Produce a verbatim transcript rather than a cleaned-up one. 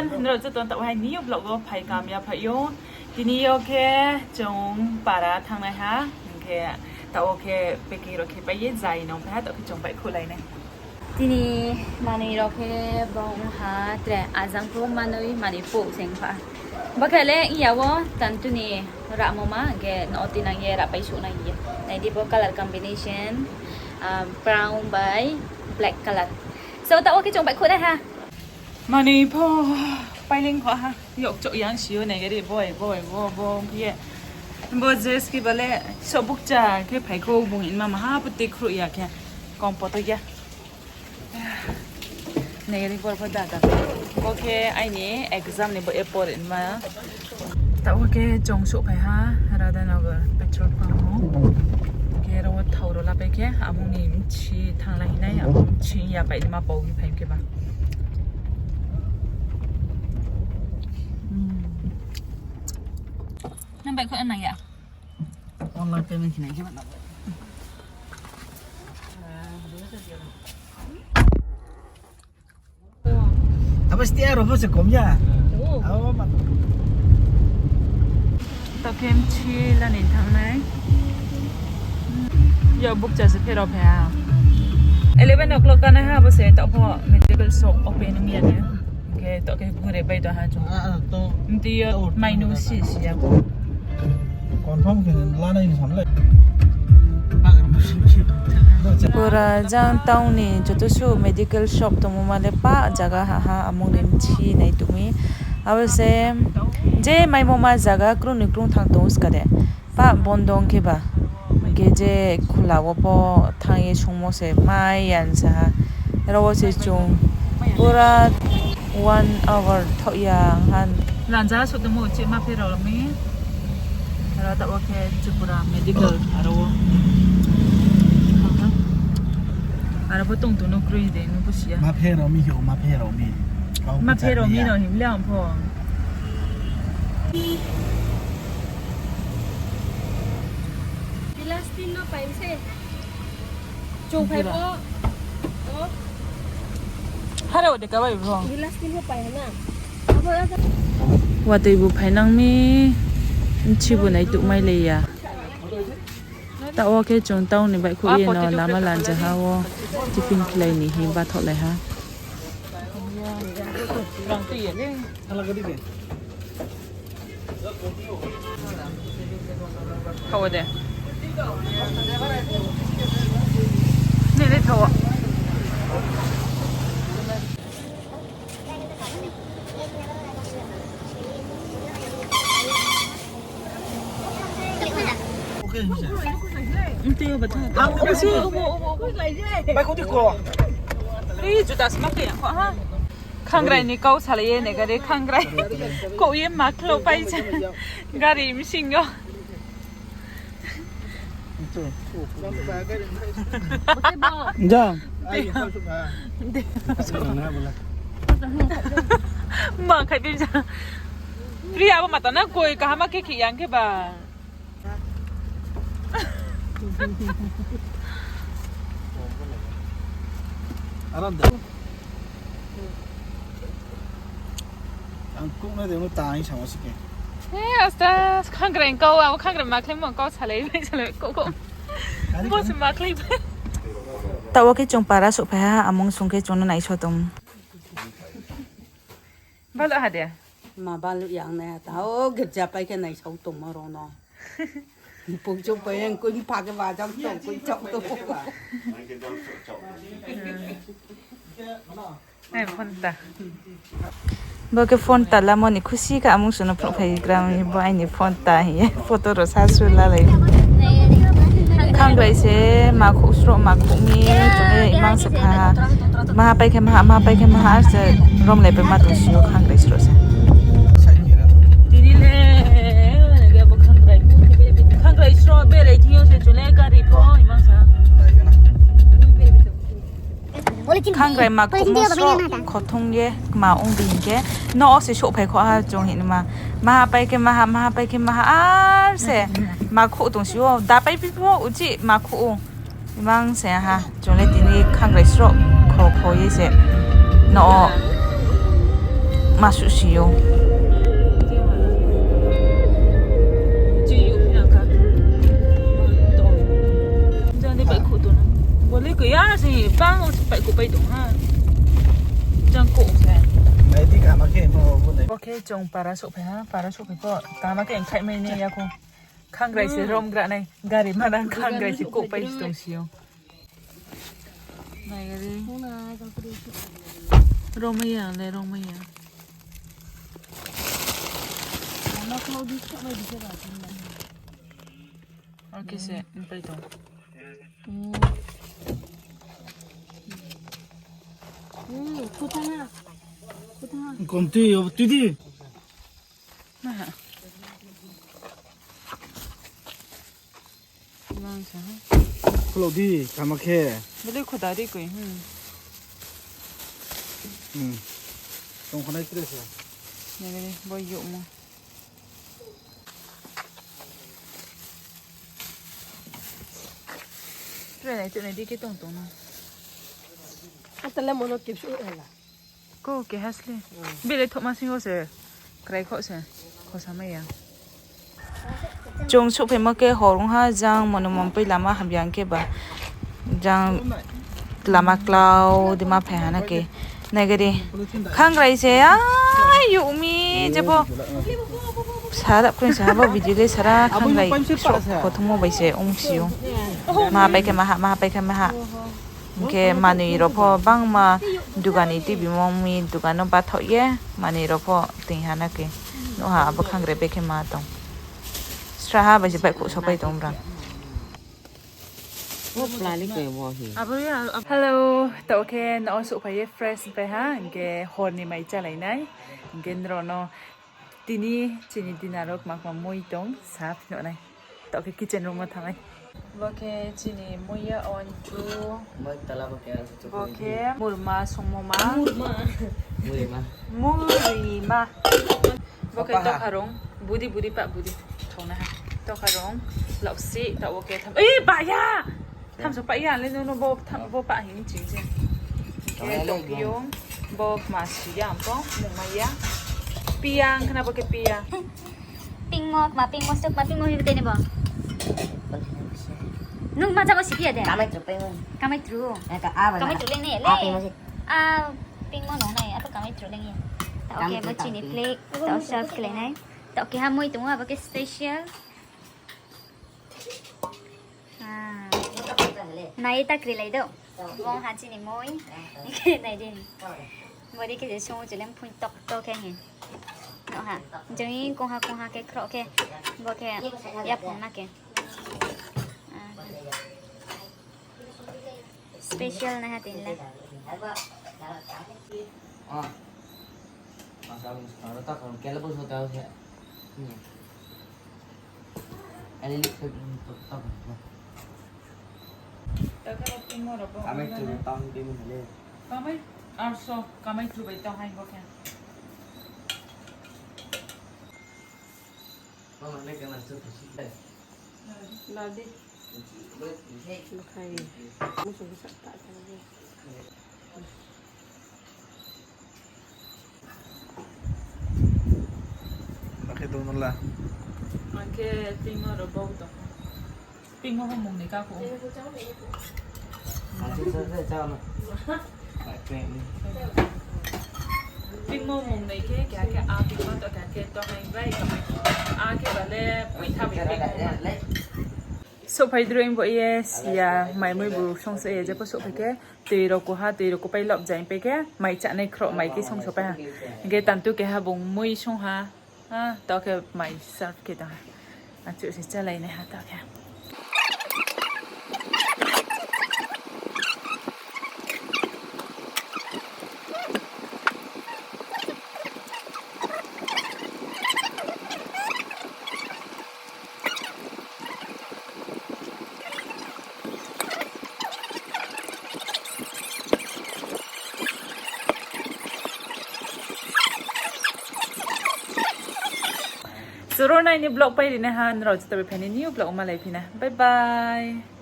Nrao joto taoh hai new vlog wo phai kam ya phai ou. Tini yo khe chung para thanngnai ha, hing khe taoh wo khe packing rao khe pai ye zai nung phai ha, taoh khe chung baihkhouhlai nai. Tini manoi rao khe bung ha tre ajang pho manoi manoi pouh se ong pha. Bo khe le iya wo tantuni rahmo ma, hing khe no tinang ye rahpai souh nai ye. Nai di bo color combination, ah, brown bai black color. So, taoh wo khe chung baihkhouh nai ha. Manoi pho pailing kho ha. Yok chouh yang si yo nai gari bo, bo, bo, bo, ye. Bo je ski ba le so bukcha khe phai khou bung inma maha pho te khruh ya khe. Kom poto ya. Nai gari bor pho da da. Bo khe aini exam ni bo e por inma. Taoh wo khe chung souhphai ha Radhanagar petrol pump wo. Khe aro wo thao rao lapai khe amung ni mchi thanng la hinai, amung mchi ya pai ni ma pau phai khe ba. Nang baihkhouh nang ya? Online payment khe nai khe ba nang. Abo stia rao pho se kom ya. Abo ma. Taoh khe mchi la ni thanngnai. Yo bukcha se pherao phai ha. Eleven o'clock kanai ha, abo se taoh pho medical shop open ong ya ni. Khe taoh khe gure bai tong ha chung. Mti yo mai nung si si ya bo. Confirm khe lanai ni samlai. Pura jang town ni joto suh medical shop tongmo ma le pah zaga ha ha amung ni mchi nai tong mi. Abo se je maimo ma zaga krung ni krung thang tong ska de. Pah bondo ong khe ba. Hing khe je khula wo pho thanng ye sungmo se mai ya sa ha. Aro wo se chung pura one hour thaoh ya ong ha. Lanja suh tongmo uchih ma pherao mi. Aro taoh wo khe Tripura medical aro wo. Aro pho tong tong no kroi de, nung pho si ya. Ma pherao mi hing, ma pherao mi. Ma pherao mi no hing le ang pho. Bilas tin no pai se. Chung phai pho. Haro de ka bai pho. Bilas tin pho pai na. Watoi bu phainang mi, mchi bu nai tuh mai le ya. Taoh wo khe chung town ni baihkhouh ye no lama lanja ha wo tiffin khlai ni hing bathohlai ha. Thaoh de. Nini thaoh. Ri juda sma khe yang kho ha. Khangrai ni kau salai ye ne gari khangrai. Kau ye ma khlo pai se. Gari msing yo. Ja. Ma khai di ja. Priya, abo mata na koi kaham khe khe yang khe ba. Aram da. Ang kuk na de mo ta ang samo sike. Eh, asta, khangrai kau, abo khangrai ma khlai mo kau salai, salai, kau, kau. Mo se ma khlai. Taoh wo khe chung para souhphai ha, amung sung khe chung no naiso tong. Baluh ha de? Ma baluh yang nai ha ta. O girja pai khe naisao tongmo rao no. Pung chouh pai yang kui mpha khe ba jang chouh kui chouh to. Ai, phone ta. Bo khe phone ta lamo ni khusi kha, amung sung no phnuh phai gram bo aini phone ta hing ye photo rao sa su lalai. Khangrai se makhouh sroh makhouh mi, chung le imang se kha. Maha pai khe maha, maha pai khe maha, ar se romlai pai ma tong si o khangrai sroh se. Tini le, khangrai sroh berai thing yo se chung le gari pho imang sa. Khangrai makhouhmo sroh khothung ye kma ong di hing khe, no o se souhphai kho ha chung hing ma. Maha pai khe maha, maha pai khe maha, ar se makhouh tong si o, da pai phi pho uchih makhouh o. Imang se ha, chung le tini khangrai sroh kho kho ye se no o. Ma suh si ou. Jang de baihkhouh tong na. Bo le koi ya se bang baihkhouh pai tong ha. Jang kouh se. Bo khe chung para souhphai ha, para souhphai pho. Tama khe ang khaihmai nai ya kho. Khangrai se romgra nai. Gari manang khangrai se kouh pai tong si ou. Nai gari. Romai ya le, romai ya. Oke se, npai tong. Kom tui, ob tui di. Maha. Mang sa ha. Khulou di, kama khe. Bele khoda ri koi, hmm. Hmm. Tong khonai tre se. Nai gari, bo youhmo. Tre nai, tre nai di khe tong tong na. Atale mono kipsu ela. Ko keha sle. Bele thokma sing o se. Krai kho se. Khosa mai ya. Chung souhphaimo khe hor ong ha, jang mono mom pai lama hamya khe ba. Jang lama klau di ma phai ha na khe. Nai gari. Khangrai se, ai, youh mi, jepho. Sara kring sa ha bo video le sara khangrai. Kothongmo bai se ong si ou. Ma pai khe maha, ma pai khe maha. Hing khe manoi rao pho bangma dugan ni tibimo mi dugan no bathaoh ye manoi rao pho tui ha na khe. Nuh ha abo khangrai bai khe ma tong. Sraha bai se baihkhouh sopai tong bra. Hello, taoh khe no souhphai ye fresh pai ha, hing khe hor ni mai chálai nai, hing khe nrao no tini chini dinner wo kma kma mui tong sa phnuh nai. Taoh khe kitchen room wo thanng nai. Bo khe chini mui ya on chu. Bo khe murma songmo ma. Murima. Bo khe tokha rong. Budi budi pah budi. Thong nai ha. Tokha rong. Laosi taoh wo khe tham. Ei, pah ya! Thamso pah ya, le no, no, bo pah hing ching se. Khe tongphi ou, bo kma si ya ang pho, mungmai ya. Piya, ang khna bo khe piya. Pingmo, kma pingmo, stok kma pingmo, hibi tini bo. Nung ma jabo si piya de? Kamai tru pingmo. Kamai tru. Kamai tru leng ni, le. A pingmo nung nai, ato kamai tru leng ya. Taoh khe bo chini plate, taoh serve khe lai nai. Taoh khe ha mui tong ou, abo khe special. Nai ta kri lai do. Bung ha chini mui. Nai di. Bodi khe je sung chuleng phui tok tok khe hi. No ha. Joi kongha kongha khe khroh khe. Bo khe yaphang na khe. Special na ha tin le. Kamai tru bai tong hai bo khe. Ladi. Bukhai. Musu busa ta ta. Bakhe dong la. Ang khe pingmo ro bau tong. Pingmo ho mung ni ka ko. Pingmo mung ni khe, khe, khe, a pingmo to, khe, khe, to, hai, bai, a khe bale, pui tha bai pingmo. Souhphai droi bo ye, siya, mai mui bu songsa ye, jepho souhphai khe, tui rao kuha, tui rao kupai lop jai pai khe, mai chánai khroh, mai khe songsa pai ha. Hing khe tantu keha bung mui song ha. Ah, taoh khe mai serve khe tong ha. Achu se chálai nai ha taoh khe. Suru nai ni vlog pai ri nai ha, nrao joto bai phai ni new vlog malai phi na. Bye bye.